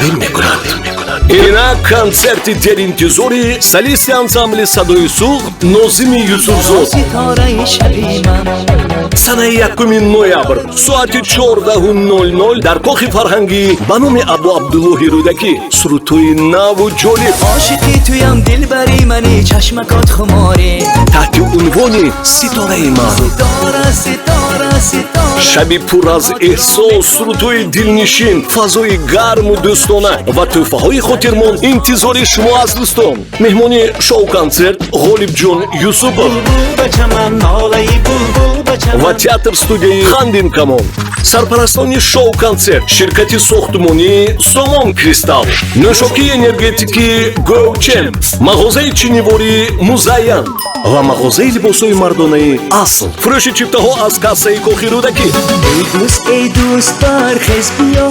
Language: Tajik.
қабил мекунад. Инак, консерти деринтизори солисти ансамбли «Садои Суғд» Нозими Юсуфзод. Ситораи шаби ман. Санаи 1 ноябр, соати 14:00 дар кохи фарҳангӣ ба номи Абу Абдуллоҳи Рӯдакӣ. Сурудҳои наву ҷолиб. Ошиқи туям, дилбари мани, чашмакот хуморӣ. Таҳти унвони «Ситораи ман». Ситора, ситора, ситора. Шаби пур аз эҳсос, сурудҳои дилнишин, фазои гарму дӯстона ва тӯҳфаҳои хотирмон интизори шумо аст, дӯстон. Меҳмони шоу-консерт Ғолибҷон Юсупов ва театр студияи «Хандин Камон». Сарпарастони шоу-консерт ширкати сохтмонии «Сомон Кристалл», нӯшокии энергетикии «Гоучемп», мағозаи чинивории «Музайян» ва мағозаи либосҳои мардонаи «Асл». Фурӯши чиптаҳо аз кассаи кохи Рӯдакӣ. Эй дӯст, эй дӯст, бархез, биё.